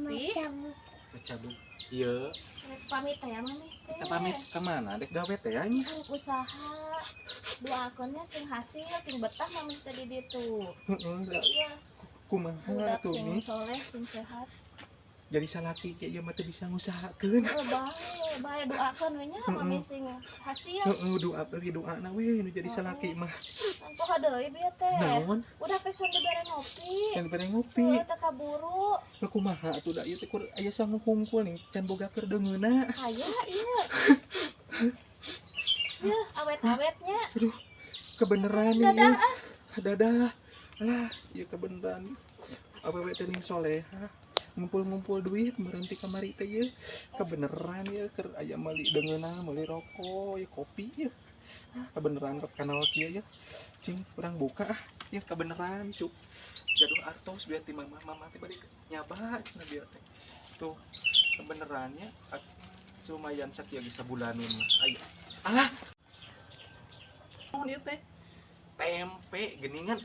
Ngopi. Cabut. Iya. Rek pamit teh ya maneh teh. Kita pamit kemana? Dek gawe teh ya nya. Rek usaha. Doakeunnya sing hasil, sing betah mami teh di ditu. Heeh, Iya, kumaha budak tuh sing nih. Soleh, sing sehat. Jadi salaki kayak ieu mah teu bisa ngusahakeun. Oh, bae, bae, doakeun we nya mami sing hasil. Heeh, doa euy, doana we nu jadi salaki mah. Poho deui bieu teh. Naon? Udah pesan dibere ngopi. Yang dibere ngopi. Heuh, teu kaburu. Heuh, kumaha atuh, da ieu teh kur aya sangu hungkul nih, can boga keur deungeuna. Aya ieu. Ya, awet-awetnya. Aduh, kebeneran Dadah, ini. Dadah. Lah, ieu kebeneran. Awewe teh ning soleha. Ngumpul-ngumpul duit berhenti kamari teh ye. Kebeneran ya keur aya meuli deungeuna, meuli rokok, ya kopi ya. Ah, kebeneran terkenal kieu ya. Cing, urang buka ah. Ya kebeneran, cuk. Gaduh artos biar ti mama, mama teh bari nyaba cenah biar teh. Tuh, kebenerannya lumayan sakieu ge sabulanan mah. Aya. Alah. Naon ieu teh? Tempe geningan.